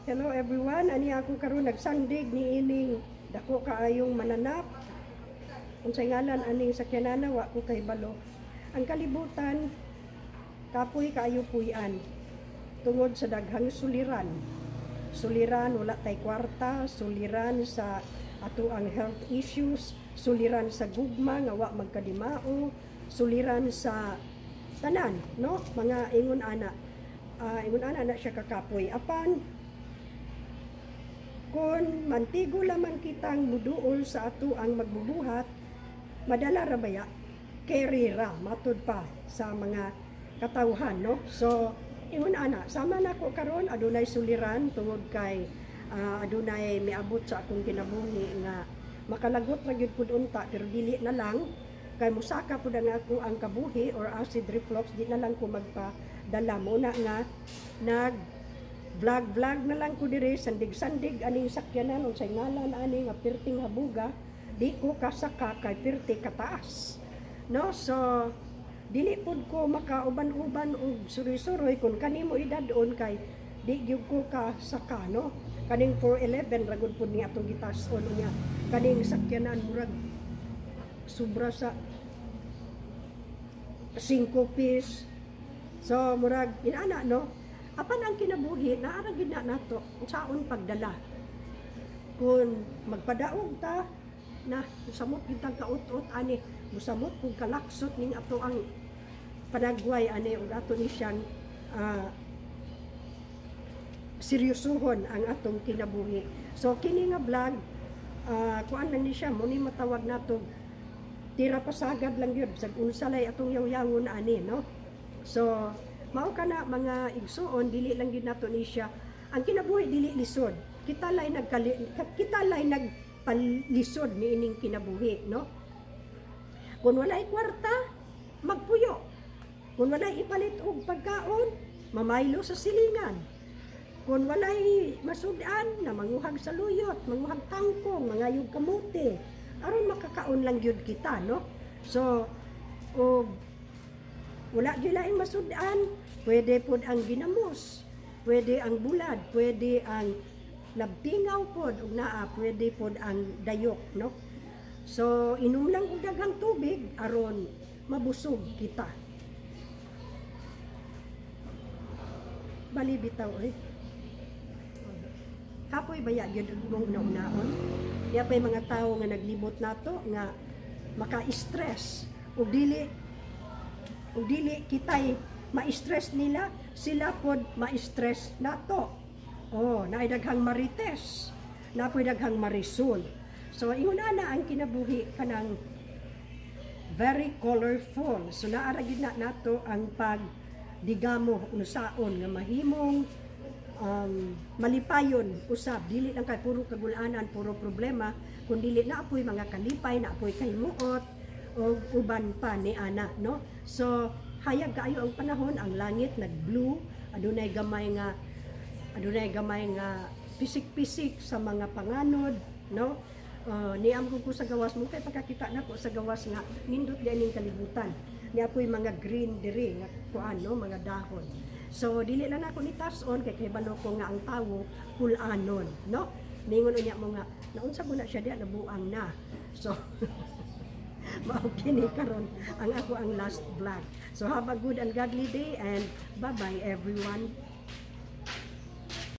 Hello everyone, ani ako karon nagsandig ni ining dako kaayong mananap. Unsay ngalan aning sakyanana, wa ko kahibalo. Ang kalibutan kapoy kaayo puy-an tungod sa daghang suliran. Suliran wala tay kwarta, suliran sa ato ang health issues, suliran sa gugma nga wa magkadimao, suliran sa tanan, no? Mga ingon ana. Ingon ana na siya kakapoy. Apan kung mantigo laman kitang muduol sa ato ang magbubuhat, madala ra baya, carry ra, matud pa sa mga katawhan, no? So, ingon ana, sama nako karon adunay suliran tungod kay adunay miabot sa akong kinabuhi nga makalagot ra gyud pud unta, pero dili na lang kay musaka pud ang ako ang kabuhi or acid reflux, di na lang ko magpadala mo na nga nag vlog vlog na lang ko dire, sandig-sandig aning sakyanan. Unsay ngalan ani nga pirting habuga? Di ko kasaka kay pirti kataas, no? So dili pud ko makauban-uban og suroy-suroy kun kanimo idadon kay di gyud ko kasaka, no? Kaning 411 ra gud pud ni atong gitas-on niya. Kaning sakyanan murag sobra sa 5 piece, so murag inana, no? Apan ang kinabuhi naa ra gyud na nato unsaon pagdala. Kung magpadaog ta na musamot gyud tang kaut-ut ani, musamot kung kalaksot ning ato ang panagway ani ug ato ni siyang seryosohon ang atong kinabuhi. So kini nga vlog, kuan lang ni siya mo ni matawag nato tira pasagad lang gyud sag unsa lay atong yaw-yawon ani, no? So mao kana, mga igsuon, dili lang gyud nato ni siya ang kinabuhi, dili lisod. Kita lay nagpalisod niining kinabuhi, no? Kung walay kwarta, magpuyo. Kung walay ipalit og pagkaon, mamaylo sa silingan. Kung walay masud-an, na manguhag saluyot, manguhag kangkong, mangayog kamote, aron makakaon lang gyud kita, no? So og wala gyud laing masud-an, pwede pod ang ginamos, pwede ang bulad, pwede ang labtingaw pod ug naa, pwede pod ang dayok, no? So inom lang og daghang tubig aron mabusog kita. Bali bitaw eh. Kapoy baya gyud imong una-unaon. Diya pa'y mga tawo nga naglibot nato nga maka-stress ug dili kitay ma-stress nila, sila pod ma-stress nato. Oh, naay daghang marites, napoy daghang marisol. So ingon ana ang kinabuhi, kanang very colorful. So naa ra gyud na nato ang pag digamo unsaon nga mahimong malipayon usab. Dili lang kay puro kagulanan, puro problema, kun dili na apoy mga kalipay, na apoy kahimuot o uban pa ni ana, no? So hayag kaayo ang panahon, ang langit nag-blue, adunay gamay nga pisik-pisik sa mga panganod, no? Niam ko sa gawas mo kay pagkakita nako sa gawas nga nindot di aning kalibutan. Niya po'y mga green diri nga kuan, no, mga dahon. So dili lang nako ni tas-on kay kahibalo ko nga ang tawo pul-anon, no? Ningon unya mo nga naunsa mo na siya diya, nabuang na. So mao kini karon ang ako ang last vlog. So have a good and godly day and bye-bye everyone.